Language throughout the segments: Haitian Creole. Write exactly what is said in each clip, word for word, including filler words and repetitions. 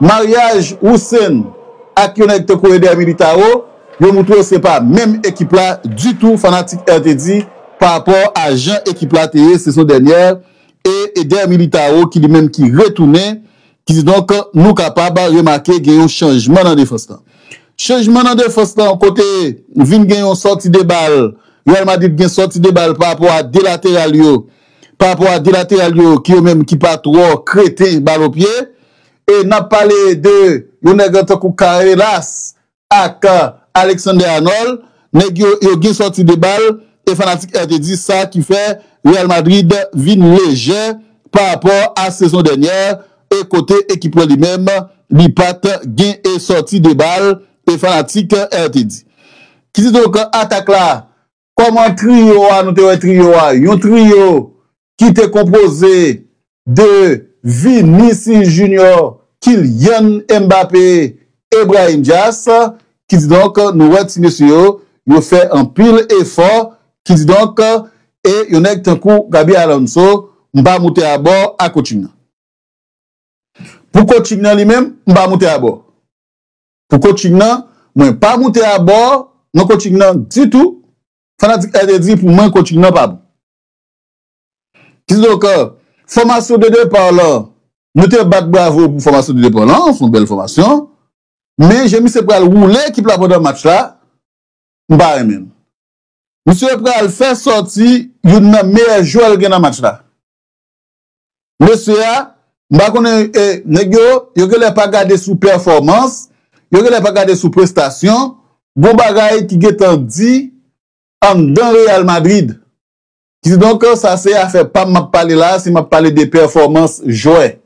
maryaj Roussen ak yon nèg tankou Eder Militao, yo moutre yo se pa menm ekip la ditou, fanatik R T D, pa rapò a jan ekip la te ye sezon dènyè, e Eder Militao ki li menm ki retounen, ki di donk nou kapab remake gen yon chanjman nan defans lan. Chanjman nan defans lan, kote vin gen yon sòti de bal, Real Madrid gen sòti de bal pa rapò a de lateral yo, pa rapò a de lateral yo ki yo menm ki pa twò kreten bal o pye. E n ap pale de yon nèg tankou Carreras ak Alexander Arnold, nèg yo, yo gen sòti de bal, e fanatik R T D sa ki fè Real Madrid vin lejè pa rapò a sezon dènyè, e kote ekip lan li menm, li pa t gen e sòti de bal, e fanatik R T D. Kididonk, atak la, kòman triyo a, nou te wè triyo a, yon triyo ki te konpoze de Vinicius Junior, Kylian Mbappé, e Brahim Diaz, kididonk, nou wè ti mesye yo, yo fè anpil efò, kididonk, e yon nèg tankou Xabi Alonso, m pa moute abò a coaching nan. Pou coaching nan li menm, m pa moute abò. Pou coaching nan, mwen pa moute abò nan coaching nan ditou. Fanatik R T D, pou mwen, coaching nan pa bon. Kidonk, fòmasyon de depa lan, nou te bat bravo pou fòmasyon de depa lan, se yon bèl fòmasyon. Men jan misye pral woule ekip la pandan match la, m pa renmen l. Misye pral fè sòti youn nan meyè jwè l gen nan match la. Mesye a, m pa konnen, e, nèg yo, yo genlè pa gade sou pèfòmans, yo genlè pa gade sou prestasyon, gon bagay ki gentan di anndan Real Madrid. Kidonk, sa se afè pa m m ap pale la, si m ap pale de pèfòmans jwè.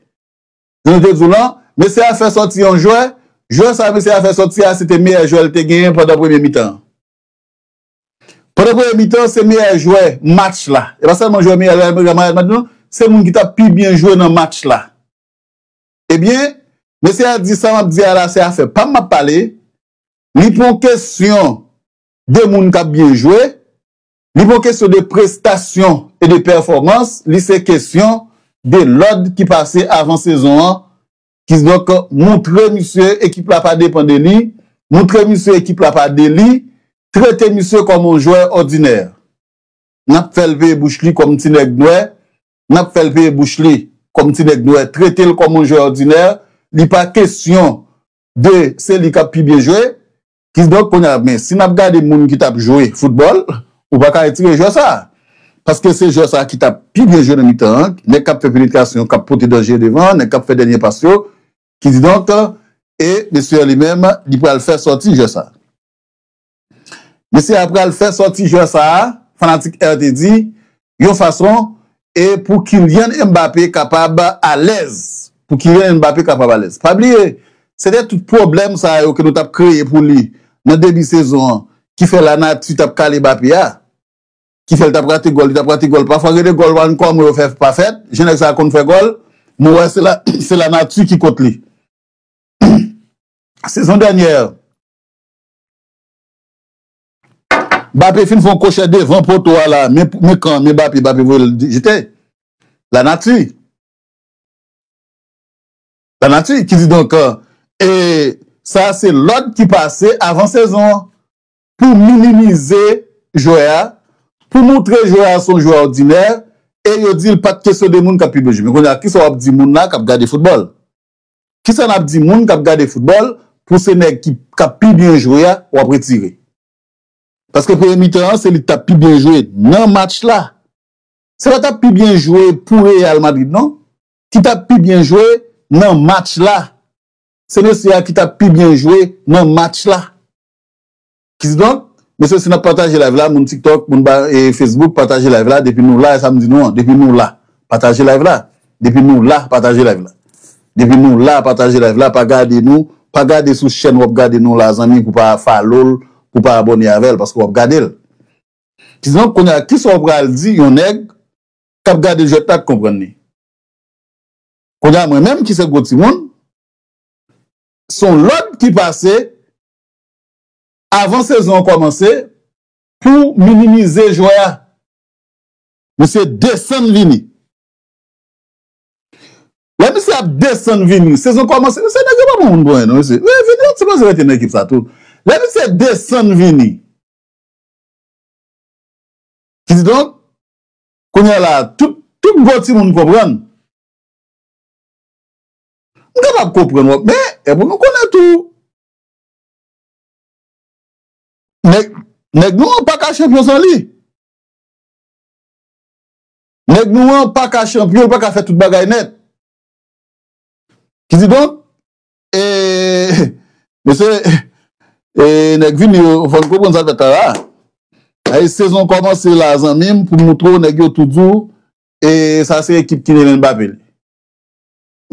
Jan nou te di w lan, mesye a fè sòti yon jwè, jwè sa mesye a fè sòti a, se te meyè jwè l te genyen pandan premye mitan an. Pandan premye mitan, se meyè jwè match la. E pa sèlman jwè meyè jwè Real Madrid, non, se moun ki t ap pi byen jwe nan match la. Ebyen, mesye a di sa m ap di a la, se afè pa m m ap pale. Li pa yon kesyon de moun k ap byen jwe. Li pa yon kesyon de prestasyon e de pèfòmans. Li se kesyon de lòd ki pase avan sezon an. Kidonk, montre misye ekip la pa depann de li. Montre misye ekip la pa de li. Trete misye kòm yon jwè òdinè. N ap fè l peye bouch li kòm ti nèg nwè. N ap fè l peye bouch li kòm ti nèg nwè. Trete l kòm yon jwè òdinè. Li pa kesyon de se li k ap pi byen jwe. Kidonk, kounye a, men si n ap gade moun ki t ap jwe foutbòl, ou pa ka retire jwè sa a. Paske se jwè sa a ki t ap pi byen jwe nan mitan an, nèg k ap fè penetrasyon, k ap pote danje devan, nèg k ap fè dènye pas yo. Kidonk, e mesye a li menm, li pral fè sòti jwè sa a. Mesye a pral fè sòti jwè sa a, fanatik R T D, yon fason, e pou Kylian Mbappé kapab alèz. Pou Kylian Mbappé kapab alèz. Pa bliye, se te tout pwoblèm sa yo ke nou t ap kreye pou li nan debi sezon an, ki fè lanati t ap kale Mbappé a, ki fè l t ap rate gòl, li t ap rate gòl. Pafwa, gen de gòl, w pa konn kòman yo fè pa fèt, jan nèg sa a konn fè gòl, mwen wè se la, se lanati ki kont li. Sezon dènyè, Mbappé fin fè yon kwochè devan poto a la, men, men kan, men Mbappé, Mbappé voye l jete. Lanati. Lanati, kidonk, e, sa se lòd ki pase avan sezon an pou minimize jwè a, pou montre jwè a se yon jwè òdinè, e yo di l pa t kesyon de moun k ap pi byen jwe. Men kounye a, kisa w ap di moun la k ap gade foutbòl? Kisa n ap di moun k ap gade foutbòl pou se nèg ki, k ap pi byen jwe a, w ap retire? Paske premye mitan an, se li k t ap pi byen jwe nan match la. Se pa t ap pi byen jwe pou Real Madrid, non. Ki t ap pi byen jwe nan match la. Se mesye a ki t ap pi byen jwe nan match la. Kidonk, mesye, si n ap pataje live la, moun TikTok, moun ba, e, Facebook, pataje live la, depi nou la, e sa m di nou an, depi nou la, pataje live la, depi nou la, pataje live la. Depi nou la, pataje live la, pa gade nou, pa gade sou chèn w ap gade nou la, zanmi, pou pa follow l, pou pa abòne avè l, paske w ap gade l. Kidonk, kounye a, kisa w pral di yon nèg k ap gade jwèt la k konprann li? Kounye a, mwen menm ki se gwo timoun, se yon lòd ki pase avan sezon an kòmanse pou minimize jwè a. Misye desann vini. Lè Mesye ap desann vini. Sezon kòmanse. Mesye, nèg yo pa bon moun pou anyen, non, mesye. Vini, yo sipoze rete nan ekip sa tou. Lè misye desann vini. Kididonk, kounye a la, tout, tout gwo timoun konprann. M kapab konprann w, men, e pou nou konnen tou, nèg, nèg nou an pa ka chanpyon san li. Nèg nou an pa ka chanpyon, l pa ka fè tout bagay nèt. Kididonk, e, mesye, e, nèg vini yo, fò n konprann sa l fèt la. Ay, sezon kòmanse la, zanmi m, pou moutre w, nèg yo tou di w, e, sa se ekip Kylian Mbappé li.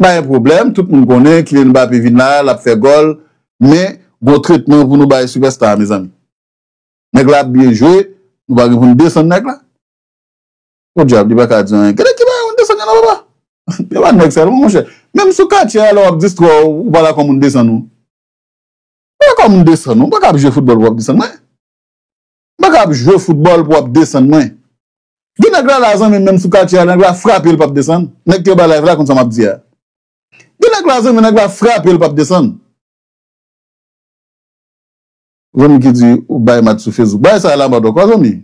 Pa gen pwoblèm, tout moun konnen Kylian Mbappé vin la, l ap fè gòl, men gon tretman pou nou bay sipèsta a, mezanmi. Nèg la ap byen jwe, nou pa gen pou n desann nèg la. Podyab, li pa ka di anyen. Gade ki bagay moun desann yo nan papa. Yo pa nèg sèlman, monchè. Menm sou katye a, lè w ap distrè w, ou pa dakò moun desann ou. Ou pa dakò moun desann ou. Ou pa ka ap jwe foutbòl pou w ap desann mwen. Ou pa ka ap jwe foutbòl pou w ap desann mwen. Gen nèg la la, zanmi m, menm sou katye a, nèg la frape l p ap desann. Nèg ki anba live la konn sa m ap di a. Gen nèg la, zanmi, nèg la frape l p ap desann. Zanmi ki di ou bay match sou Facebook. Bagay sa la mòd ankò, zanmi.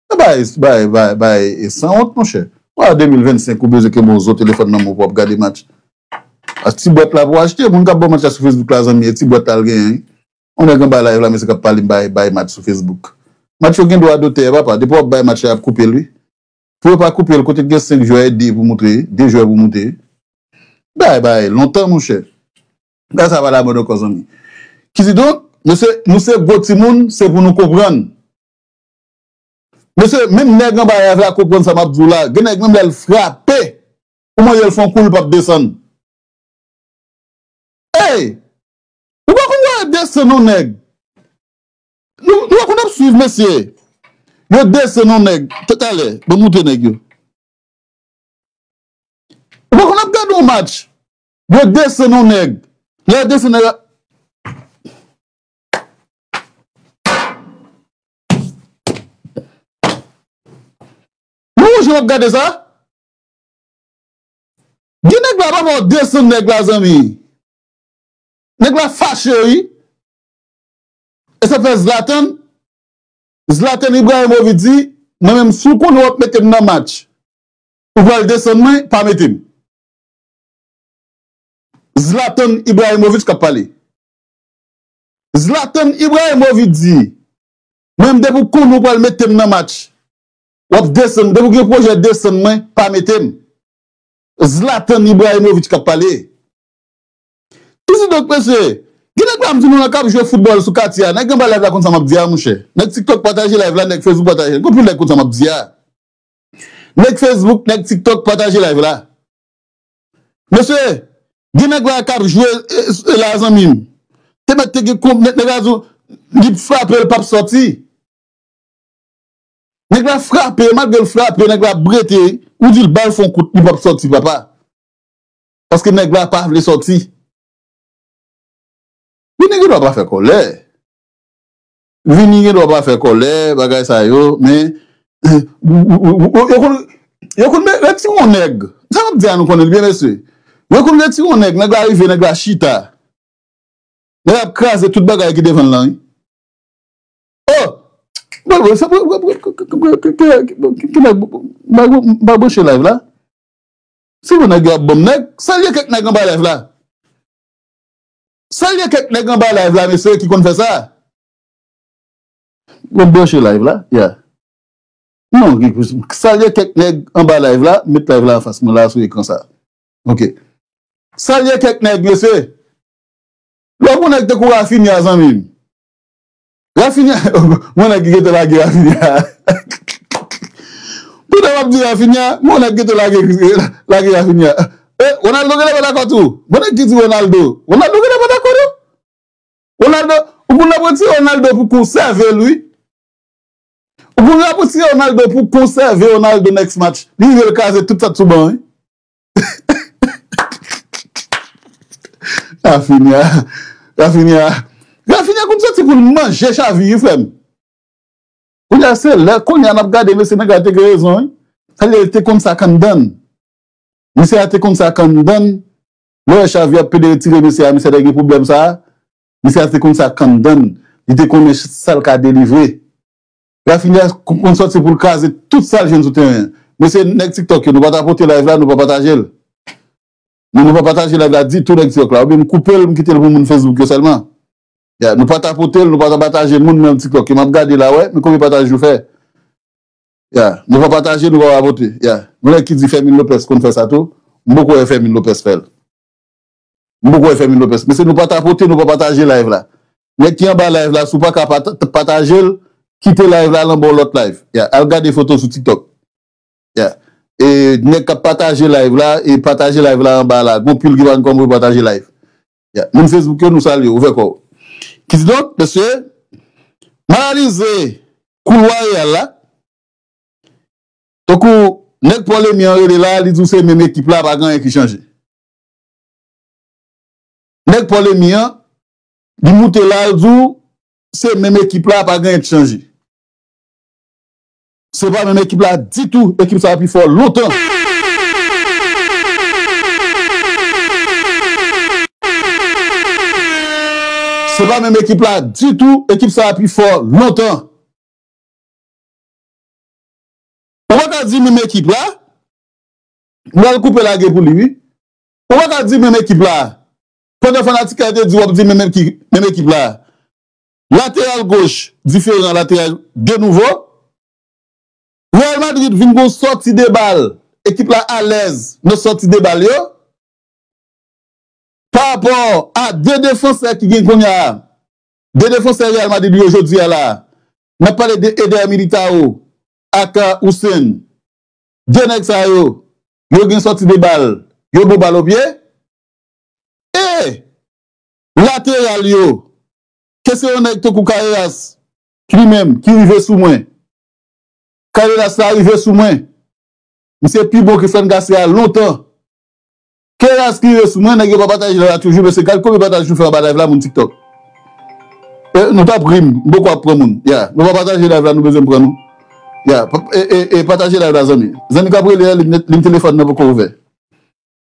Bagay, bagay, bagay, bagay, e sanwont, monchè. Ou a de mil vennsenk, ou bezwen kenbe yon zo telefòn nan men w pou w ap gade match. A ti bwèt la pou w achte, moun k ap ba w match la sou Facebook la, zanmi, e ti bwèt la l genyen. Yon nèg anba live la, mesye k ap pale m bay, bay match sou Facebook. Match yo gen dwa dotè, papa. Depi w ap bay match la, y ap koupe l, wi. Pou yo pa koupe l, kote t gen senk jwè, de pou moutre, de jwè pou moutre. Bay, bay, lontan, monchè. Bagay sa pa la mòd ankò, zanmi. Kididonk, mesye, nou se gwo timoun, se pou nou konprann. Mesye, menm nèg anba live la konprann sa m ap di w la. Gen nèg menm lè l frape, ou mande l fè yon kou, l p ap desann. Ey! Ou pa konn wè yo desann yon nèg. Nou, nou pa konn ap swiv, mesye. Yo desann yon nèg. Talè, ban m moutre nèg yo. Ou pa konn ap gade yon match. Yo desann yon nèg. Lè yo desann nèg la. Nou wè jan w ap gade sa? Gen nèg la pa fè w desann nèg la, zanmi. Nèg la fache, wi. E sa fè Zlatan, Zlatan Ibrahimovic di, mwen menm, si w konnen w ap mete m nan match, ou pral desann mwen, pa mete m. Zlatan Ibrahimovic k ap pale. Zlatan Ibrahimovic di, mwen menm, depi w konnen w pral mete m nan match, w ap desann, depi w gen pwojè desann mwen, pa mete m. Zlatan Ibrahimovic k ap pale. Kididonk, mesye, gen nèg la m di nou la k ap jwe foutbòl sou katye a. Nèg anba live la konn sa m ap di a, monchè. Nèg TikTok pataje live la, nèg Facebook pataje. Gen anpil nèg konn sa m ap di a. Nèg Facebook, nèg TikTok pataje live la. Mesye, gen nèg la k ap jwe, e, e, la, zanmi m. Te mèt te gen konb, nèg, nèg la di w, li frape l p ap sòti. Nèg la frape, malgre l frape, nèg la ap rete, ou di l ba l fè yon kout, li p ap sòti, papa. Paske nèg la pa vle sòti. Vini gen dwa pa fè kòlè. Vini gen dwa pa fè kòlè, bagay sa yo, men, yo konn, yo konn retire yon nèg. Sa m ap di a nou konnen l byen, mesye. Yo konn retire yon nèg, nèg la rive, nèg la chita. Nèg ap kraze tout bagay ki devan l lan, wi. Oh! Bon, bon, se pou, pou, pou, pou, pou, pou, pou, pou, pou, pou, m pa branche live la. Se pou nèg yo ap ban m nèg. Salye kèk nèg anba live la. Salye kèk nèg anba live la, mesye, ki konn fè sa. Bon, branche live la, ya. Non, ki, salye kèk nèg anba live la, met live la anfas mwen la sou ekran sa. Ok. Salye kèk nèg, mesye. Lè w konnen nèg tankou Rafinha, zanmi m. Rafinha, mwen nèg ki gentan lage Rafinha. Pandan w ap di Rafinha, mwen nèg gentan lage, lage Rafinha. E, Ronaldo gentan pa dakò tou. Mwen nèg ki di Ronaldo. Ronaldo gentan pa dakò tou. Ronaldo, ou konn ap retire Ronaldo pou konsève l, wi. Ou konn ap retire Ronaldo pou konsève Ronaldo next match. Li rive l kraze tout sa t sou ban, wi. Rafinha. Rafinha. Rafinha konn soti pou l manje Xavi, wi, frè m. Kounye a, se lè, kounye a n ap gade, mesye, nèg la te gen rezon, wi. Sa li te konn sa k anndan l. Misye a te konn sa k anndan l. Lè w wè Xavi ap pede retire mesye a, mesye a te gen pwoblèm sa a. Misye a te konn sa k anndan l. Li te konnen sa l ka delivre. Rafinha konn sòti pou l kraze tout sa l jwenn sou teren an. Mesye, nèg TikTok yo, nou pa tapote live la, nou pa pataje l. Non, nou pa pataje live la ditou, nèg TikTok la. Oubyen m koupe l, m kite l pou moun Facebook yo sèlman. Ya, nou pa tapote l, nou pa pataje l, moun nan TikTok yo. M ap gade la, wè, men konbyen pataj nou fè? Ya, nou pa pataje, nou pa tapote. Ya, yon nèg ki di Fermin Lopez konn fè sa tou. M poko wè Fermin Lopez fè l. M poko wè Fermin Lopez. Mesye, nou pa tapote, nou pa pataje live la. Nèg ki anba live la, si w pa ka pata-, pataje l, kite live la al anba yon lòt live. Ya, al gade foto sou TikTok. Ya. E nèg k ap pataje live la, e pataje live la anba la. Gon pil ki pa konn kòman pou yo pataje live. Ya. Moun Facebook yo, nou salye w, ouvè kò w. Kididonk, mesye, m analize koulwa Real la. Tankou nèg Paul Emy an rele la, li di w se menm ekip la, pa gen anyen ki chanje. Nèg Paul Emy an, li moute la, li di w se menm ekip la, pa gen anyen ki chanje. Se pa menm ekip la ditou, ekip sa a pi fò lontan. Se pa menm ekip la ditou, ekip sa a pi fò lontan. Ou pa ka di menm ekip la, m pral koupe lage pou li, wi. Ou pa ka di menm ekip la. Pandan fanatik la te di w ap di menm ekip, menm ekip la. Lateral goch diferan, lateral de nouvo. Real Madrid vin gon sòti de bal. Ekip la alèz nan sòti de bal yo. Pa rapò a de defansè ki gen kounye a, de defansè Real Madrid yo jodi a la, n ap pale de Eder Militao ak Hussein. De nèg sa yo, yo gen sòti de bal, yo bon bal o pye. E lateral yo, ke se yon nèg tankou Carreras, ki li menm, ki rive sou mwen. Carreras la rive sou mwen. Misye pi bon ke Fran Garcia lontan. Carreras ki rive sou mwen, nèg yo pa pataje live la toujou, mesye, gad konbyen pataj nou fè anba live la, moun TikTok. E, nou t ap ri m, m poko ap pran moun. Ya, nou pa pataje live la, nou bezwen m pran nou. Ya, pa- e, e, e, pataje live la, zanmi. Zanmi k ap rele a, liy, liy telefòn nan poko ouvè.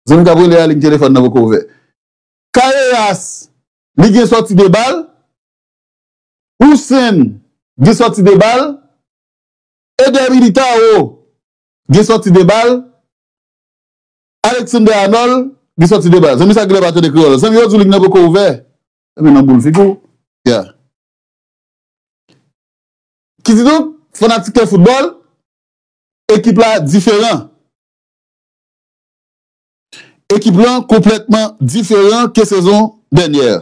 Zanmi k ap rele a, liy telefòn nan poko ouvè. Carreras, li gen sòti de bal. Hussein, gen sòti de bal. Eder Militao, gen sòti de bal. Alexander Arnold, gen sòti de bal. Zanmi sa genlè pa tande kreyòl. Zanmi yo di w liy nan poko ouvè. Zanmi nan boul figi w. Ya. Kididonk, fanatik foutbòl, ekip la diferan. Ekip lan konplètman diferan ke sezon dènyè.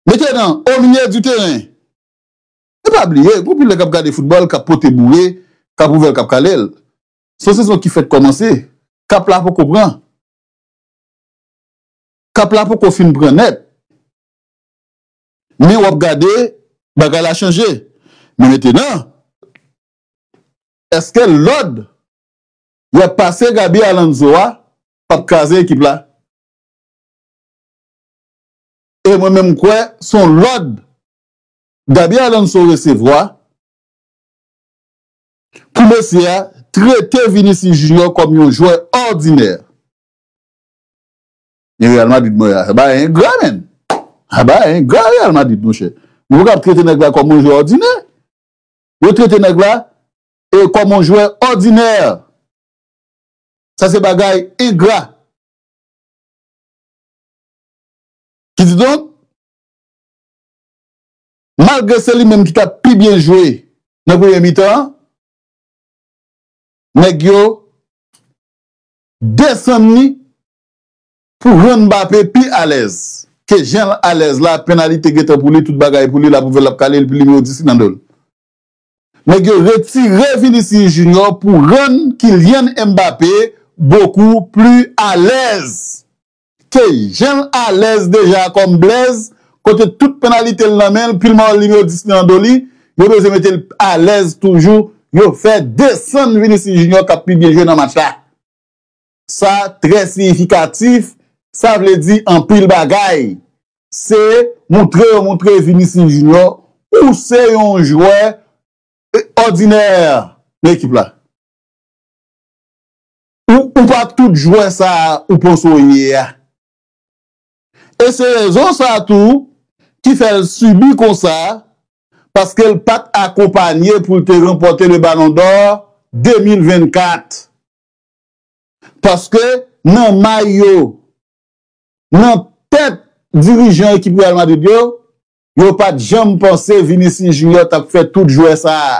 Mentenan, au milieu du terrain. E pa bliye, gon pil nèg k ap gade foutbòl, k ap pote boure, k ap ouvè l, k ap kale l. Se yon sezon ki fèk kòmanse. Kap la poko pran. Kap la poko fin pran nèt. Men w ap gade, bagay la chanje. Men mentenan, èske lòd y ap pase Xabi Alonso a p ap kraze ekip la? E mwen menm, m kwè se yon lòd Xabi Alonso resevwa pou mesye a trete Vinicius Junior kòm yon jwè òdinè. E Real Madrid mwen a, bagay engra, menn. A, bagay engra, Real Madrid, monchè. Nou pa kab trete nèg la kòm yon jwè òdinè. Yo trete nèg la e kòm yon jwè òdinè. Sa se bagay engra. Kididonk, malgre se li menm ki t ap pi byen jwe nan premye mitan an, nèg yo desann li pou rann Mbappé pi alèz ke jan l alèz la, penalite gentan pou li, tout bagay pou li, l ap ouvè l, l ap kale l, epi nimewo dis li nan do l. Nèg yo retire Vinicius Junior pou rann Kylian Mbappé beaucoup plus alèz ke jan l alèz deja kòm blèz, kote tout penalite l nan men l, pil mawòl nimewo dis li nan do li, yo bezwen mete l alèz toujou, yo fè desann Vinicius Junior k ap pi byen jwe nan match la. Sa trè siyifikatif, sa vle di anpil bagay. Se montre yo montre Vinicius Junior ou se yon jwè òdinè nan ekip la. ou, ou pa tout jwè sa a ou panse w ye a. E se rezon sa a tou ki fè l sibi konsa, paske l pa t akonpanye pou l te ranpòte le Ballon d'Or de mil vennkat. Paske nan may yo, nan tèt dirijan ekip Real Madrid yo, yo pa t janm panse Vinicius Junior t ap fè tout jwè sa a.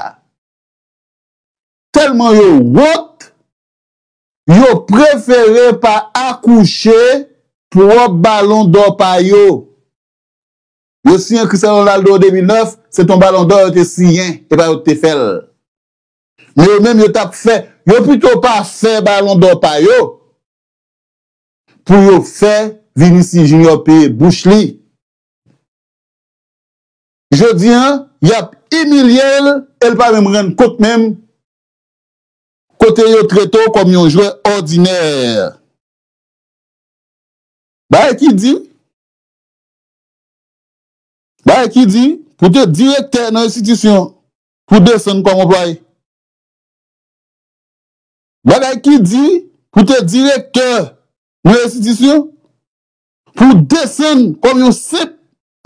Tèlman yo wont, yo prefere pa akouche pwòp Ballon d'Or pa yo. Yo siyen Cristiano Ronaldo an de mil nèf, se t on Ballon d'Or yo te siyen, e pa yo ki te fè l. Men yo menm yo t ap fè, yo pito pa fè Ballon d'Or pa yo, pou yo fè Vinicius Junior peye bouch li. Jodi a, y ap imilye l e l pa menm rann kont menm kote yo trete w kòm yon jwè òdinè. Bagay ki di, bagay ki di, pou te direktè nan enstitisyon, pou desann kòm anplwaye. Bagay ki di, pou te direktè nan enstitisyon, pou desann kòm yon senp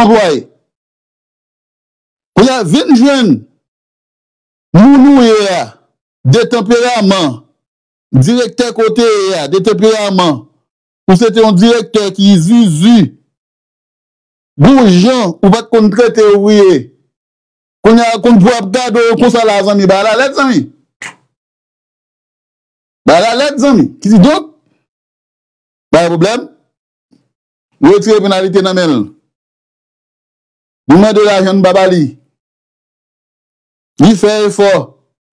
anplwaye. Kounye a, vin jwenn moun ou ye a, de tanperaman, direktè kote ye a, de tanperaman, ou se te yon direktè ki zuzu, gon jan ou pa t konn trete ouvriye. Kounye a, konn pou ap gade w konsa la, zanmi, ba la lèt, zanmi. Ba la lèt, zanmi. Kididonk, pa gen pwoblèm. Yo retire penalite nan men l. Nou mande lajan, nou pa ba li. Li fè efò.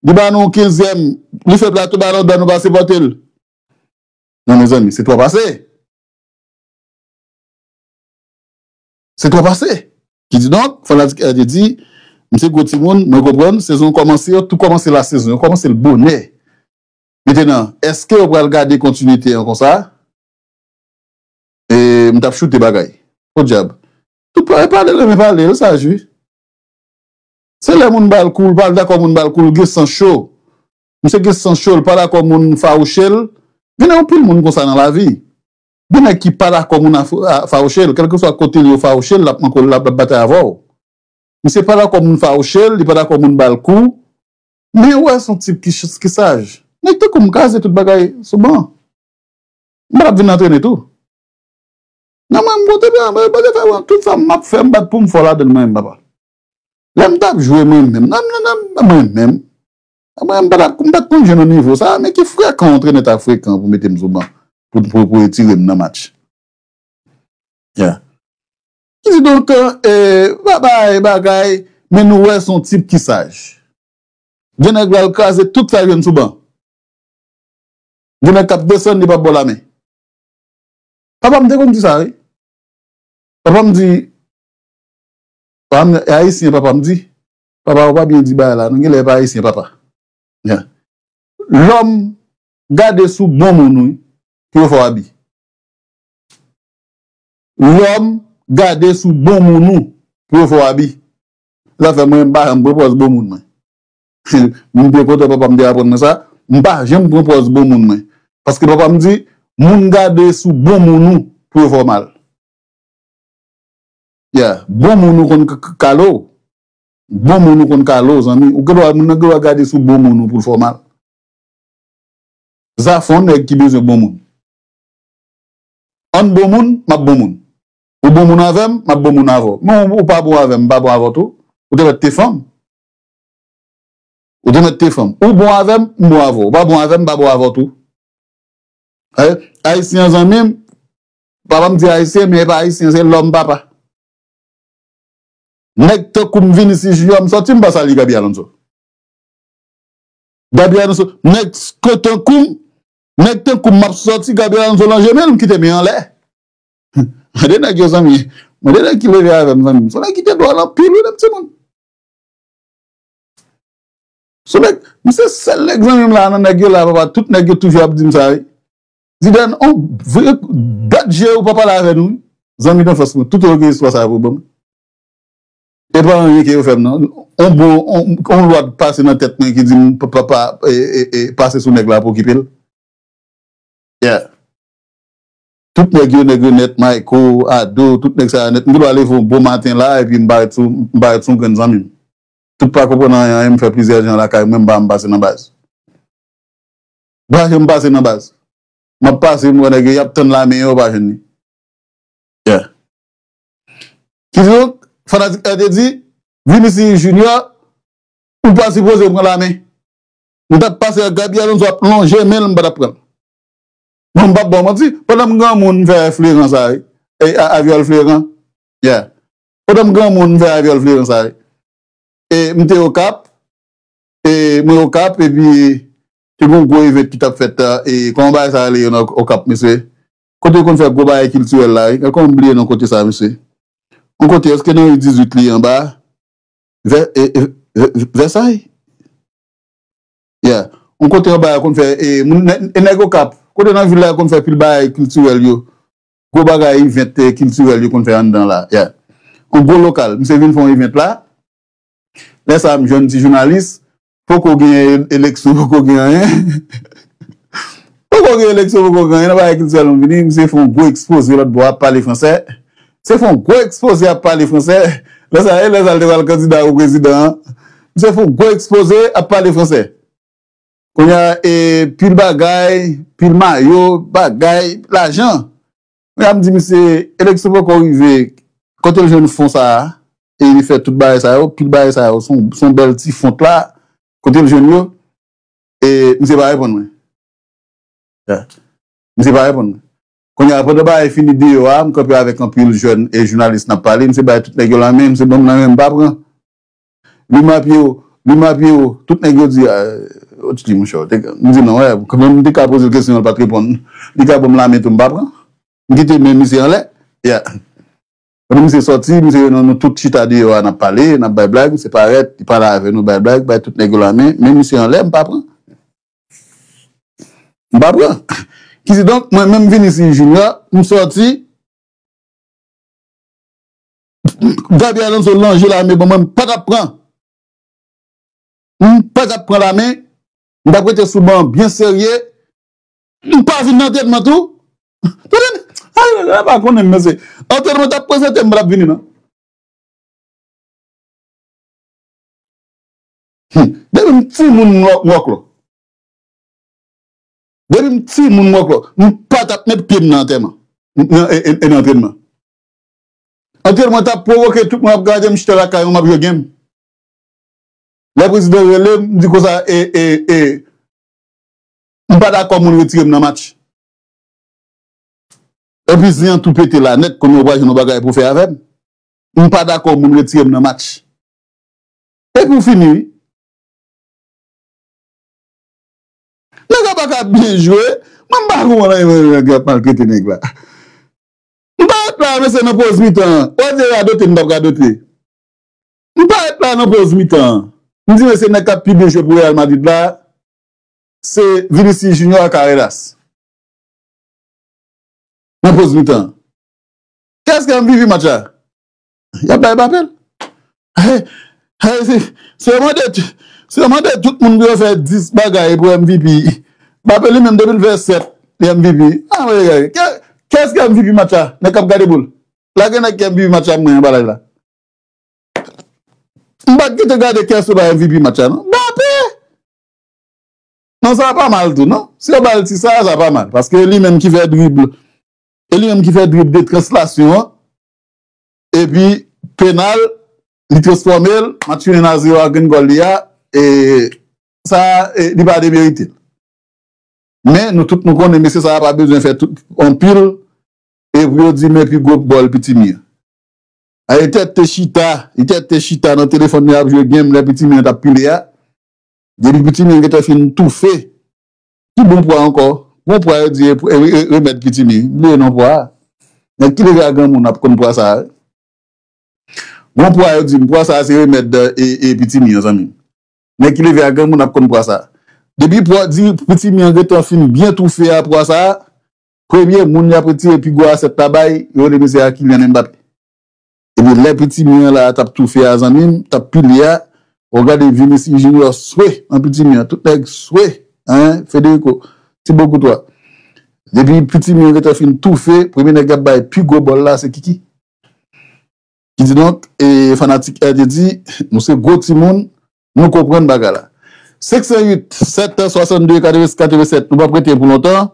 Li ba nou kenzyèm. Li fè plato Ballon d'Or, nou pa sipòte l. Non, mezanmi, se twòp ase. Se twòp ase. Kididonk, fanatik L te di, misye gwo timoun, mwen konprann, sezon kòmanse, yo tou kòmanse la sezon, yo kòmanse l bonè. Mentenan, èske yo pral gade kontinite an konsa? E, m t ap choute bagay. Podyab. Tout pa-, pale l renmen pale, l saj, wi. Se lè moun ba l kou, l pa dakò moun ba l kou, l gen san cho. Misye gen san cho, l pa dakò moun fawouche l. Gen anpil moun konsa nan lavi. Gen nèg ki pa dakò moun a, a fawouche l, kèlkeswa kote l yo fawouche l, l ap manko, l ap, l ap batay avè w. Misye pa dakò moun fawouche l, li pa dakò moun ba l kou. Men ou wè se yon tip ki, ki saj. Nèg tankou m kraze tout bagay sou ban. M pa t ap vin antrene tou. Nan mwen, m gwo tanperaman, Bondye fè mwen, tout sa m ap fè, m pa t pou m fò ladan l mwen menm, papa. Lè m t ap jwe mwen menm, nan, nan, nan, mwen menm. Mwen, m pa t ap, m pa t konn jwe nan nivo sa, men ki frekan yon antrenè ta frekan pou mete m sou ban, pou, pou, pou retire m nan match. Yeah. Kididonk, e, bagay, bagay, men nou wè se yon tip ki saj. Gen nèg la, l kraze tout sa l jwenn sou ban. Gen nèg k ap desann, li p ap ba w lamen. Papa m te konn di sa, wi. Papa m di, papa m, e ayisyen papa m di. Papa ou pa byen di bagay la, non, genlè e pa ayisyen papa. Yeah. Lòm gade sou bon moun, wi, pou yo fè w abi. Lòm gade sou bon moun ou pou yo fè w abi. Sa fè mwen, m pa janm pran pòz bon moun mwen. M byen kontan papa m te aprann mwen sa. M pa janm pran pòz bon moun mwen. Paske papa m di, moun gade sou bon moun ou pou yo fè w mal. Yeah, bon moun ou konn k-, k-, kale w. Bon moun ou konn kale w, zanmi. Ou gen dwa, moun nan gen dwa gade sou bon moun ou pou l fè w mal. Zafè yon nèg ki bezwen bon moun. Ann bon moun, m ap bon moun. Ou bon moun avè m, m ap bon moun avè w. Men ou, ou pa bon avè m, m pa bon avè w tou. Ou te mèt te fanm. Ou te mèt te fanm. Ou bon avè m, m bon avè w. Ou pa bon avè m, m pa bon avè w tou. Ay-, Ayisyen an zanmi m, papa m di Ayisyen, men e pa Ayisyen, se lòm papa. Nèg tankou m, Vinicius Junior, m sòti, m pa salye Gaby Alonso. Gaby Alonso, nèg k-, tankou m, nèg tankou m, m ap sòti, Gaby Alonso lonje men l, m kite men anlè. Mande nèg yo, zanmi. Mande nèg ki leve avè m, zanmi. Se nèg ki te dwòl anpil, wi, nan timoun. Se nèg, m se sèl nèg zanmi m la nan nèg yo la, papa. Tout nèg yo toujou ap di m sa, wi. Zidane, on vre bèt je ou pa pale avè nou, wi. Zanmi danfans mwen, tout yo gen istwa sa yo pou ban m. E pa anyen ke yo fè m, non. On bon, on, on lwa pase nan tèt mwen ki di m, pa, pa, pa, e, e, e, pase sou nèg la pou okipe l. Yeah. Tout nèg yo, nèg yo nèt, Mayko, Ado, tout nèg sa yo nèt. M gen dwa leve yon bon maten la, epi m parèt sou, m parèt sou yon grenn zanmi m. Tout pa konprann anyen, anyen, m fè plizyè jan lakay mwen, m pa janm pase nan baz. M pa janm pase nan baz. M ap pase, m wè nèg yo, y ap tann lame yo, yo pa jwenn li. Yeah. Kidonk, fanatik R D di, Vinicius Junior, ou pa sipoze pran lame. M t ap pase ak Gaby Alonso ap lonje men l, m pa t ap pran l. Bon, m p ap ba w manti, pandan m granmoun, m fè fleran sa, wi. E, a, a vyòl fleran. Yeah. Pandan m granmoun, m fè a vyòl fleran sa, wi. E, m te Okap, e, mwen Okap, epi te gen yon gwo event ki t ap fèt, e, kòman bagay sa rele yo nan Okap, mesye? Kote yo konn fè gwo bagay kiltirèl la, wi. Kòman m bliye non kote sa, mesye? Yon kote, èske nan ri dizuit li anba? Vè, e, e, Vè, Vèsay? Yeah. Yon kote anba yo konn fè, e, moun, nè-, e nèg Okap. Kote nan vil la yo konn fè pil bagay kiltirèl yo. Gwo bagay event, e, kiltirèl yo konn fè anndan la. Yeah. Yon gwo lokal. Misye vin fè yon event la. Lè sa a, m jwenn ti jounalis. Poko gen eleksyon, poko gen anyen. Poko gen eleksyon, poko gen anyen. Nan bagay kiltirèl, m vini, misye fè yon gwo ekspoze lòt bò a, ap pale fransè. Misye fè yon gwo ekspoze, ap pale fransè. Lè sa, e lè sa, l te pral kandida pou prezidan an. Misye fè yon gwo ekspoze, ap pale fransè. Kounye a, e, pil bagay, pil mayo, bagay, lajan. Kounye a, m di misye, eleksyon poko rive, kote l jwenn fon sa a? E li fè tout bagay sa yo, pil bagay sa yo, se yon, se yon bèl ti font la, kote l jwenn yo? E misye pa reponn mwen. Yeah. Misye pa reponn mwen. Kounye a, pandan bagay fini deyò a, m kanpe avèk anpil jèn e jounalis n ap pale, misye bay tout nèg yo lanmen, misye ban m lanmen, m pa pran. Lima Pierrot, Lima Pierrot, tout nèg yo di, ah, yo di, monchè, te, m di non, wè, kanmenm m te ka poze l kesyon, l pa t reponn. Li ka ban m lanmen tou, m pa pran. M kite men misye anlè. Yeah. Pandan misye sòti, misye, nou, nou tout chita deyò a, n ap pale, n ap bay blag, misye parèt, li pale avè nou, bay blag, bay tout nèg yo lanmen, men misye anlè, m pa pran. M pa pran. Kidonk, mwen menm Vinicius Junior, m sòti, Gaby Alonso lonje lame ban mwen, m pa t ap pran. M pa t ap pran lame, m t ap rete sou ban an byen serye, m pa vin nan antènman tou. Tande, ay, ay, ay, pa konnen m, mesye. Antènman t ap prezante, m pa t ap vini, non. Hmm. Depi m timoun, m wò-, m wòklò. Depi m timoun, m wòklò. M pa t ap met pye m nan antèman. Nan, e, e, e nan antrenman. Antrenman t ap pwovoke tout moun ap gade m chita lakay mwen, m ap jwe game. Lè prezidan rele m, m di konsa, e, e, e, m pa dakò moun retire m nan match. Epi zen an tou pete la nèt, kounye a w pa jwenn yon bagay pou w fè avè m. M pa dakò moun retire m nan match. Epi w fini, wi. Nèg la pa ka byen jwe. Mwen, m pa konprann anyen, nèg la ap maltrete nèg la. M parèt la, mesye, nan poz mitan an. Ou wè se radote m t ap radote. M parèt la nan poz mitan an. M di, mesye, nèg k ap pi byen jwe pou Real Madrid la, se Vinicius Junior ak Carreras. Nan poz mitan an. Kiyès ki M V P match la? Y ap bay Mbappé l. Hey, hey, si, si yo mande, si yo mande tout moun pou yo fè dis bagay pou M V P, Mbappé li menm depi l fè sèt, li M V P. Ah, wè, wè. Kè-, kiyès ki M V P match la? Nèg k ap gade boul. Lage nèg ki M V P match la, mwen, anba live la. M pa t gentan gade kiyès yo bay M V P match la, non. Mbappé! Non, sa pa mal tou, non. Si yo ba l ti sa, sa pa mal. Paske e li menm ki fè drib. E li menm ki fè drib de translasyon an. Epi, penal, li transfòme l, match fini nan zewo a, grenn gòl li a. E sa, e, li pa demerite l. Men, nou tout nou konnen, mesye sa a pa bezwen fè tout, anpil, e pou yo di, men pi gwo bòl Pitimi an. A, li tèt te chita, li tèt te chita nan telefòn li ap jwe game lè Pitimi an t ap pile a. Depi Pitimi an gentan fin toufe. Ki bon pwa ankò? Bon pwa yo di e, e, e, remèd Pitimi. M bliye non pwa a. Nèg ki leve a granmoun ap konn pwa sa a. Bon pwa yo di m, pwa sa a se remèd, e, e, Pitimi an, zanmi m. Nèg ki leve a granmoun ap konn pwa sa a. Depi pwa, di Pitimi an gentan fin byen toufe a pwa sa a, premye moun y ap retire pi gwo asèt la bay, yo rele mesye a Kylian Mbappé. Epi lè Pitimi an la t ap toufe a, zanmi m, t ap pile a, ou gade Vinicius Junior swe nan Pitimi an, tout nèg swe, hein, Federico, Thibaut Courtois. Depi Pitimi yo gentan fin toufe, premye nèg k ap bay pi gwo bòl la, se Kiki. Kididonk, e, fanatik R T di, nou se gwo timoun, nou konprann bagay la. Senk san uit, sèt san swasann de, katreven, katreven sèt, nou p ap rete pou lontan.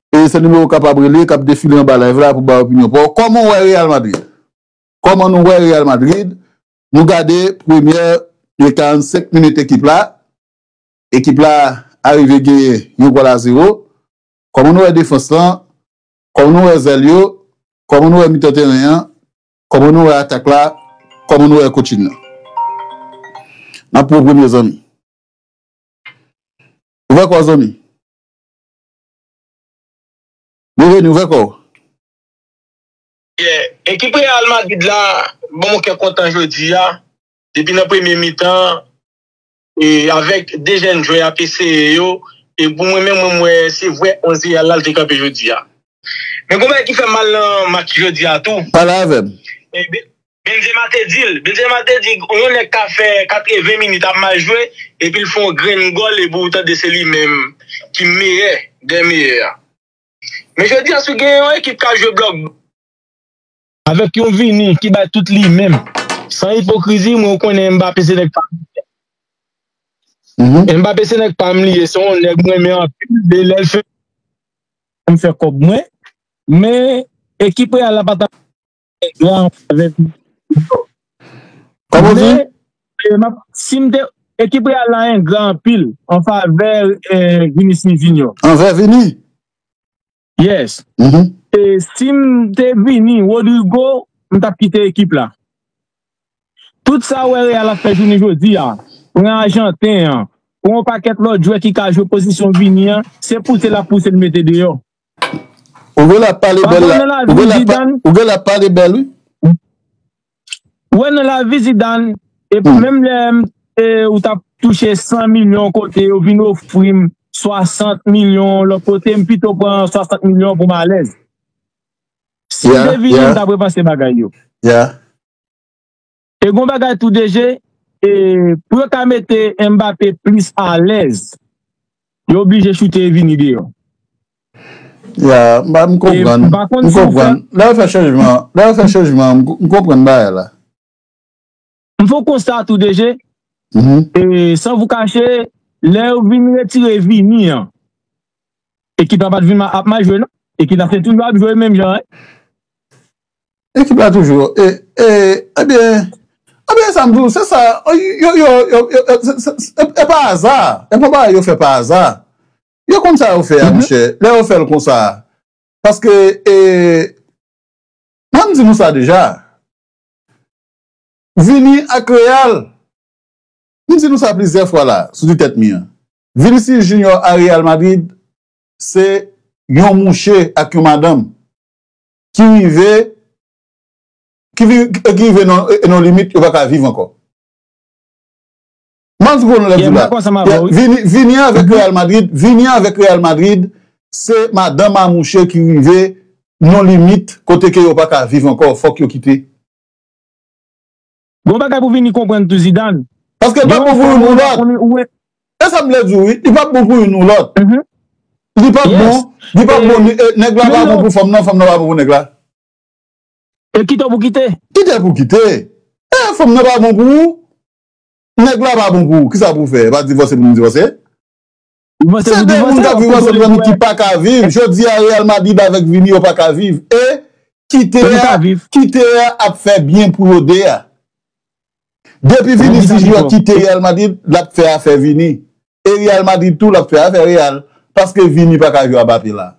E se nimewo w kapab rele, k ap defile anba live la pou bay opinyon pa w. Kòman w wè Real Madrid? Kòman nou wè Real Madrid? Nou gade premyè e karannsenk minit ekip la. Ekip la arive genyen yon gòl a zewo. Kòman nou wè defans lan? Kòman nou wè zèl yo? Kòman nou wè mitan teren an? Kòman nou wè atak la? Kòman nou wè coaching nan? N ap pran premye zanmi. Ouvè kò w, zanmi. Bienveni, ouvè kò w. Yeah. Ekip Real Madrid la ban m yon kè kontan jodi a. Depi nan premye mitan, e avèk de jèn jwè y ap eseye yo, e pou mwen menm, mwen, mwen wè se vrè onz Real la l te kanpe jodi a. Men gon bagay ki fè m mal nan match jodi a tou. Pale avè m. E Be- Benzema te di l, Benzema te di yon nèg ka fè katreven minit ap mal jwe, epi l fè yon grenn gòl, epi w tande se li menm ki meyè dè meyè a. Men jodi a, si w gen yon ekip k ap jwe blòk ba avèk yon Vini ki bay tout li menm, san ipokrizi, mwen, ou konnen Mbappé se nèg pa m li ye. Mbappé se nèg pa m li ye, se yon nèg mwen renmen anpil, e lè l fè m fè kòb mwen, men ekip Real la pa t ap engra an favè Vini. Kòman w di? Men, e, m ap, si m te, ekip Real la engra anpil an favè e, Vinicius Junior. Anvè Vini? Yes. E, si m te Vini, Rodrygo, m t ap kite ekip la. Tout sa w wè Real ap fè jounen jodi a, pran Ajanten an, pran yon pakèt lòt jwè ki ka jwe pozisyon Vini an, se pouse l ap pouse l mete deyò. Ou gen l ap pale bèl la. Ou gen l ap pale bèl, wi. Ou wè nan lavi Zidane, e menm lè e, ou t ap touche san milyon kote, yo vin ofri m swasant milyon lòt kote, m pito pran swasant milyon pou m alèz. Si m te Vini, m t ap repanse bagay yo. Yeah. E gon bagay tou, D G, e, pou yo ka mete Mbappé plis alèz, yo oblije choute Vini deyò. Ya, m konprann. M konprann. Lè yo fè chanjman, lè yo fè chanjman, m konprann bagay la. M fè yon konsta tou, D G. E, san vou kache, lè yo vin retire Vini an, ekip la pa t vin ap mal jwe, non. Ekip la se toujou ap jwe menm jan, wi. Ekip la toujou. E, e, ebyen, ebyen, sa m di w, se sa, yo, yo, yo, yo, se, se, se, e pa aza. E pa bagay yo fè pa aza. Yo konn sa yo fè a, monchè. Lè yo fè l konsa. Paske, e, mwen m di nou sa deja. Vini ak Real, m di nou sa plizyè fwa la, sou ti tèt mi an. Vinicius Junior a Real Madrid, se yon mouche ak yon madanm ki rive, ki, vi- ki rive nan, nan limit yo pa ka viv ankò. Mwen di pou nou lè di la. Vini, vini avèk Real Madrid, vini avèk Real Madrid, se madanm a mouche ki rive nan limit kote ke yo pa ka viv ankò, fòk yo kite. Gon bagay pou Vini konprann tou, Zidane. Paske l p ap bon pou youn ou lòt. E sa m vle di w, wi. Li p ap bon pou youn ou lòt. Li p ap bon. Li p ap bon. Nèg la pa bon pou fanm nan, fanm nan pa bon pou nèg la. E kite w pou kite. Kite pou kite. E fanm nan pa bon pou ou. Nèg la pa bon pou ou. Kisa pou w fè? Pa divòse pou nou divòse? Se de moun k ap viv ansanm, zanmi, ki pa ka viv. Jodi a, Real Madrid avèk Vini, yo pa ka viv. E kite a, kite a ap fè byen pou yo de a. Depi Vini Junior kite Real Madrid, l ap fè afè Vini. E Real Madrid tou, l ap fè afè Real. Paske Vini pa ka jwe a Mbappé la.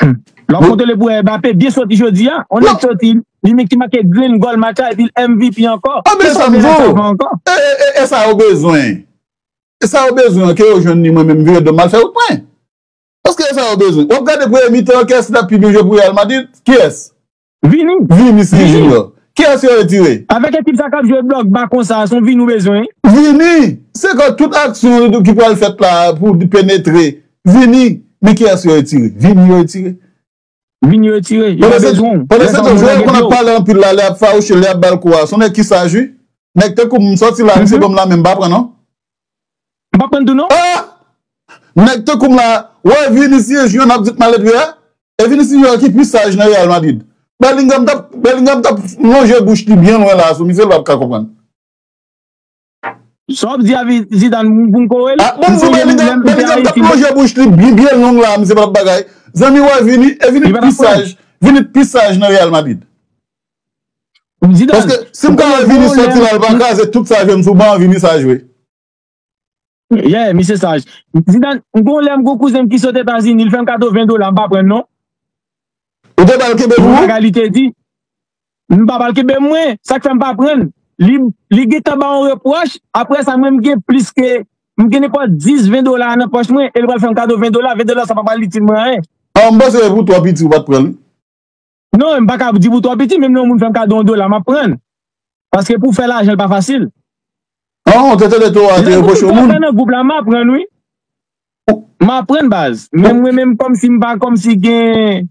Lè w kontwole pou Mbappé, byen soti jodi a. On nèg soti, li menm ki make grenn gòl match la, epi l M V P ankò. Anben sa m di w. E sa yo bezwen. E sa yo bezwen an, ke yo jwenn li, mwen menm vire do m al fè wout mwen. Paske e sa yo bezwen. W ap gade premye mitan an, kiyès ki t ap pi byen jwe pou Real Madrid? Kiyès? Vini. Vini, se Junior. Kiyès yo retire? Avèk ekip sa k ap jwe blòk ba konsa, se yon Vini w bezwen, wi. Vini! Se kon tout aksyon ki pral fèt la pou penetre. Vini! Men kiyès yo retire? Vini yo retire. Vini yo retire. Yo pa bezwen w. Pandan se tan, jwè yo konn ap pale anpil la, lè y ap fawouche, lè y ap ba l kou a. Se yon nèg ki saj, wi. Nèg tankou m, m sòti la, misye ban m lamen, m pa pran non. M pa pran tou non. Ah! Nèg tankou m la, wè Vinicius Junior n ap di t maledve a? E Vinicius Junior ki pi saj nan Real Madrid. Bellingham t ap, Bellingham t ap lonje bouch li byen lwen la sou misye, l p ap ka konprann. Sa w ap di a Zidane pou m kore l? Ah, bon, bon, Bellingham, Bellingham t ap lonje bouch li byen, byen long la, misye pa t ap bagay. Zanmi, wè Vini, e Vini pi saj, Vini pi saj nan Real Madrid. Paske si m ka wè Vini soti la, l pa kraze tout sa jwenn sou ban, Vini saj vre. Yeah, misye saj. Zidane, m gon lè m gon kouzen m ki sot Etazini, l fè m kado ven dola, m pa pran l non. Ou te ba l kenbe pou ou? Bagay li te di. M pa ba l kenbe mwen, sa k fè m pa pran l. Li, li gentan ba yon repwòch, apre sa mwen m gen plis ke, m gen nenpòt dis, ven dola nan pòch mwen, e l pral fè m kado ven dola, ven dola sa pa pral itil mwen anyen. Ah, m panse se pou twa piti ou pa t pran l. Non, m pa ka di pou twa piti, menm lè yon moun fè m kado yon dola, m ap pran l. Paske pou w fè lajan, l pa fasil. An, ou te tande Toro a te repwoche yon moun? Nan gwoup la, m aprann, wi. M aprann, baz. Men mwen menm, kòmsi m pa, kòmsi gen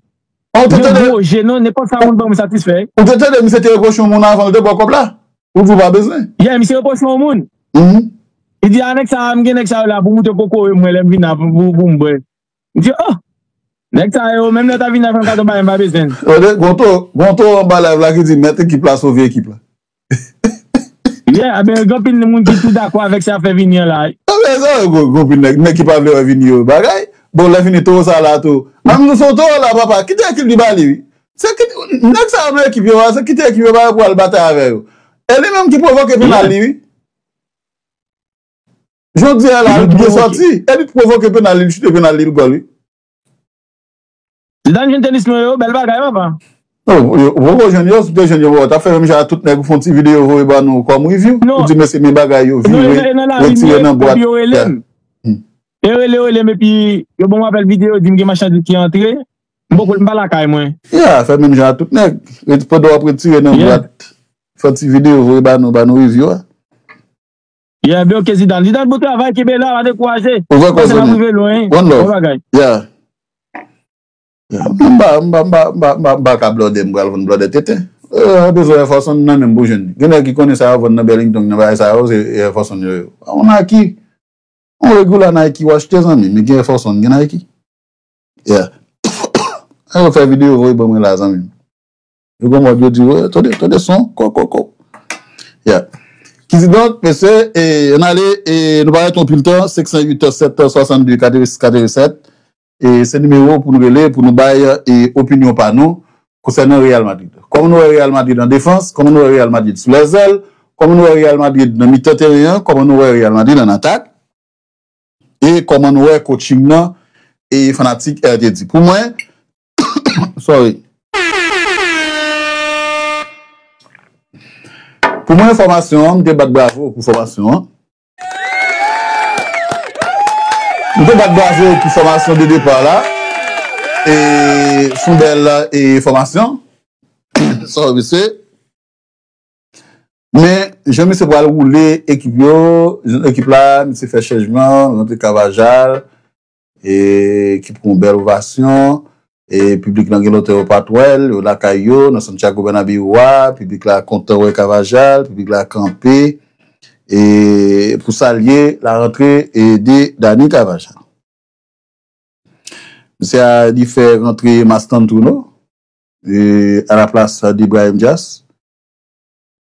yon gwo je, non, nenpòt sa moun ban mwen satisfè. Ou te tande misye te repwoche yon moun avan l te ba w kòb la? Ou di w pa bezwen? Yeah, misye repwoche yon moun. Li di, a, nèg sa a, m gen nèg sa yo la pou moute koko yo mwen lè m vin la pou, pou, pou m bwè. M di, oh! Nèg sa yo, menm lè yo ta vin la fè m kado bagay, m pa bezwen l. Tande, gon Toro, gon Toro anba live la ki di, mèt ekip la sove ekip la. Yeah, a ben, gen anpil moun ki tou dakò avèk sa fè Vini an la. A ben, sa, gon, gon anpil nèg, nèg ki pa vle wè Vini yo bagay. Bon, lè fini Toro sa la tou. An nou se yon Toro la, papa. Kite ekip li ba li, wi. Se kite, nèg sa yo nan ekip yo a, se kite ekip yo ba yo pou al batay avè yo. E li menm ki pwovoke penal li, wi. Jodi a la, li byen sòti. E li t pwovoke penal li, li chite penal li, li gòl, wi. Zidane jwenn tenis mwen yo, bèl bagay, papa. Non, ou poko jwenn yo, si w te jwenn yo, bon, w t ap fè menm jan a tout nèg, ou fè yon ti videyo voye ba nou kòm review, ou di mesye men bagay yo vire, retire nan bwat. E rele, rele m, epi yo ban m apèl videyo, di m gen machandiz ki antre, m poko, m pa lakay mwen. Ya, fè menm jan a tout nèg, pandan w ap retire nan bwat, fè yon ti videyo voye ba nou, ba nou review a. Yeah, byen ok Zidane. Zidane, bon travay, kenbe la, pa dekouraje. Ou vre koze nou. One love. Yeah. Yeah. M pa, m pa, m pa, m pa, m pa, m pa ka blòdè, m pral vann blòdè tenten. Euh, bezwen Air Force One nan menm pou jwenn. Gen nèg ki konnen sa yo vann nan Burlington, nan bagay sa yo, se Air Force One yo ye. On Nike. On regular Nike w achte, zanmi, men gen Air Force One, gen Nike. Yeah. An yo fè videyo voye ban mwen la, zanmi m. Yo gen mòd yo di, tande, tande son, ko, ko, ko. Yeah. Kididonk, mesye, e, ann ale, e, nou pa ret anpil tan, senk san uit sèt swasann de katrevensis katrevennsèt. E se nimewo pou nou rele, pou nou bay, e, opinyon pa nou konsènan Real Madrid. Kòman nou wè Real Madrid an defans? Kòman nou wè Real Madrid sou lèzèl? Kòman nou wè Real Madrid nan mitan teren an? Kòman nou wè Real Madrid an atak? E kòman nou wè coaching nan e fanatik R T D? Pou mwen, sorry. Pou mwen, fòmasyon an, m te bat bravo pou fòmasyon an. M te bat bravo pou fòmasyon de depa la. E, s on bèl, e, fòmasyon. Sorry, mesye. Men, jan misye pral woule ekip yo, ekip la, misye fè chanjman, rantre Carvajal, e, ki pran yon bèl ovasyon, e, piblik lan gen lontan yo pa t wè l, yo lakay yo, nan Santiago Bernabéu a, piblik la kontan wè Carvajal, piblik la kanpe, e, pou salye larantre, e, de Dani Carvajal. Misye a, li fè rantre Mastantuono, e, a la plas de Brahim Diaz.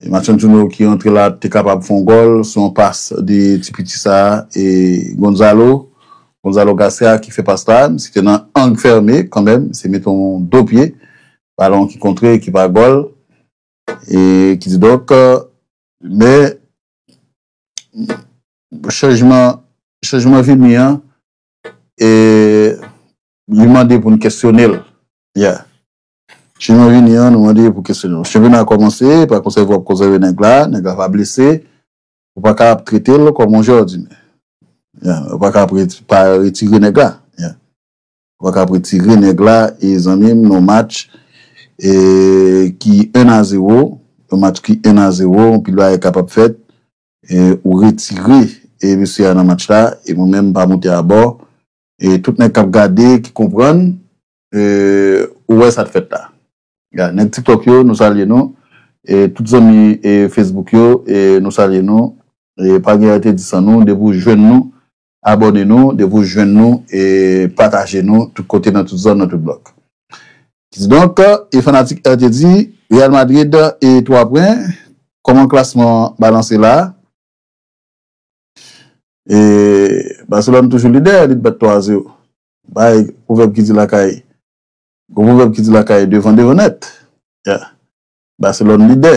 E Mastantuono ki rantre la te kapab fè yon gòl sou yon pas de ti piti sa a, e Gonzalo, Gonzalo Garcia ki fè pas la, misye te nan ang fèmen kanmenm, misye mete yon do pye, balon ki kontre, ki pa gòl, e kididonk, men, chanjman, chanjman Vini an, e, li mande pou n kesyone l. Yeah. Chanjman Vini an, nou mande pou kesyone l. Chanpyona a kòmanse, pa konsève w ap konsève nèg la, nèg la pa blese, ou pa ka ap trete l kòm yon jòdinè. Yeah, ou pa ka ap reti-, pa retire nèg la. Yeah. Ou pa ka ap retire nèg la, e zanmi m, nan yon match, e, ki en a zewo, yon match ki en a zewo, anpil bagay kapab fèt, e, ou retire, e, mesye a nan match la, e mwen menm m pa moute abò, e tout nèg k ap gade, ki konprann, e, ou wè sa t fèt la. Ya, nèg TikTok yo, nou salye nou, e tout zanmi, e, Facebook yo, e nou salye nou, e pa gen entèdi san nou, depi w jwenn nou, abòne nou, depi w jwenn nou, e pataje nou tout kote, nan tout zòn, nan tout blòk. Kidonk, e fanatik R T di, Real Madrid e twa pwen, kòman klasman an balanse la? E Barcelone toujou lidè, li t bat twa a zewo. Bay pwovèb ki di lakay, gon pwovèb ki di lakay devan, devan nèt. Yeah. Barcelone lidè.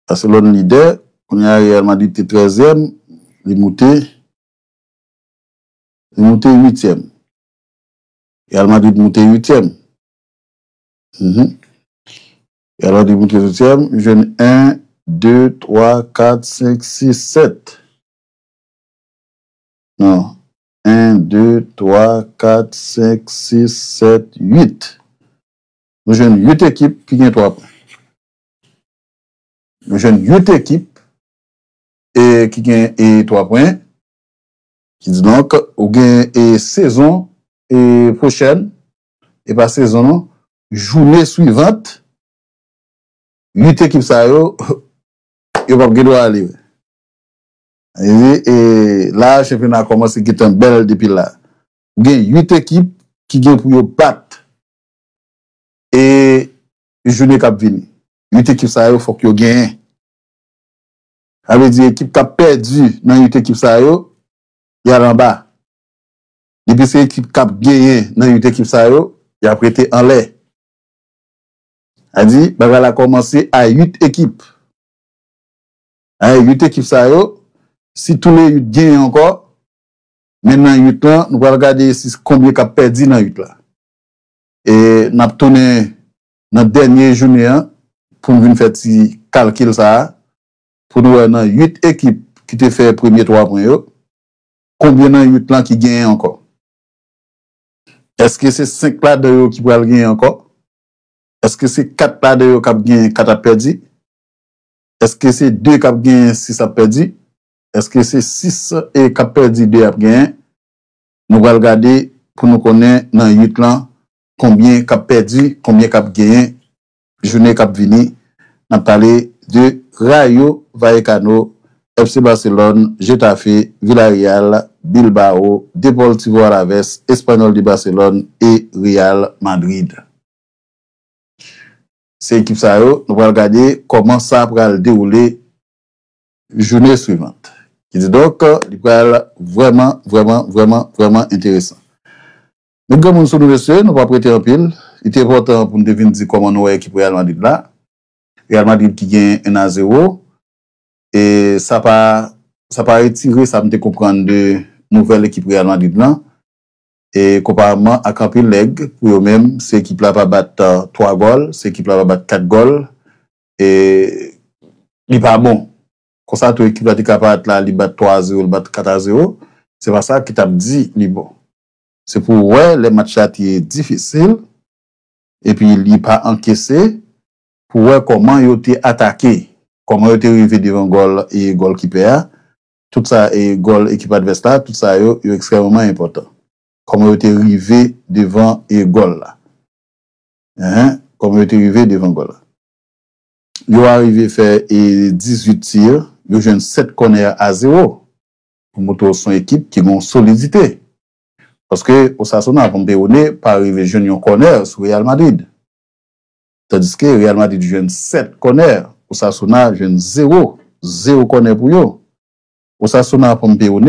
Barcelone lidè. Kounye a Real Madrid te trèzyèm, li moute, li moute uityèm. Real Madrid moute uityèm. Mhm. Real Madrid moute uityèm, jwenn en, de, twa, kat, senk, sis, sèt. Non. En, de, twa, kat, senk, sis, sèt, uit. Nou jwenn uit ekip ki gen twa pwen. Nou jwenn uit ekip e ki gen e twa pwen. Kidonk, ou gen e sezon e pwochèn, e pa sezon non, jounen swivant, uit ekip sa yo, yo p ap gen dwa ale. Sa vle di, e la, chanpyona a kòmanse gentan bèl depi la. Ou gen uit ekip ki gen pou yo bat e jounen k ap vini. Uit ekip sa yo, fòk yo genyen. Sa vle di, ekip k ap pèdi nan uit ekip sa yo, y al anba. Depi se ekip k ap genyen nan uit ekip sa yo, y ap rete anlè. Sa di, bagay la kòmanse a uit ekip. A uit ekip sa yo, si toule uit genyen ankò, men nan uit lan, nou pral gade si konbyen k ap pèdi nan uit la. E n ap tounen nan dènye jounen an pou n vin fè ti kalkil sa a, pou nou wè nan uit ekip ki te fè premye twa pwen yo, konbyen nan uit lan ki genyen ankò? Èske se senk ladan yo ki pral genyen ankò? Èske se kat ladan yo k ap genyen, kat ap pèdi? Èske se de k ap genyen, sis ap pèdi? Èske se sis e k ap pèdi, de ap genyen? Nou pral gade pou nou konnen nan uit lan konbyen k ap pèdi, konbyen k ap genyen jounen k ap vini. N ap pale de Rayo Vallecano, F C Barcelone, Getafe, Villarreal, Bilbao, Deportivo Alaves, Espanyòl de Barcelone e Real Madrid. Se ekip sa yo, nou pral gade kòman sa pral dewoule jounen swivant. Kidonk, li pral vrèman, vrèman, vrèman, vrèman enteresan. Met granmoun sou nou, mesye, nou p ap rete anpil. Li te enpòtan pou n te vin di kòman nou wè ekip Real Madrid la. Real Madrid ki gen en a zewo. E sa pa, sa pa retire sa m te konprann de nouvèl ekip Real Madrid lan. E konpareman ak anpil nèg, pou yo menm, se ekip la pa bat, uh, twa gòl, se ekip la pa bat kat gòl, e li pa bon. Konsa tou, ekip la te ka parèt la, li bat twa a zewo, li bat kat a zewo. Se pa sa ki t ap di li bon. Se pou w wè lè match la te difisil, epi li pa ankese, pou w wè kòman yo te atake, kòman yo te rive devan gòl e gòlkipè a. Tout sa e gòl ekip advès la, tout sa yo, yo ekstrèmeman enpòtan. Kòman yo te rive devan e gòl la. Enhen, kòman yo te rive devan gòl la. Yo arive fè e dizuit ti, yo jwenn sèt kònè a zewo. Pou montre w se yon ekip ki gen yon solidite. Paske Osasuna, Pompeyone, pa rive jwenn yon kònè sou Real Madrid. Tandiske Real Madrid jwenn sèt kònè, Osasuna jwenn zewo, zewo kònè pou yo. Osasuna, Pompeyone,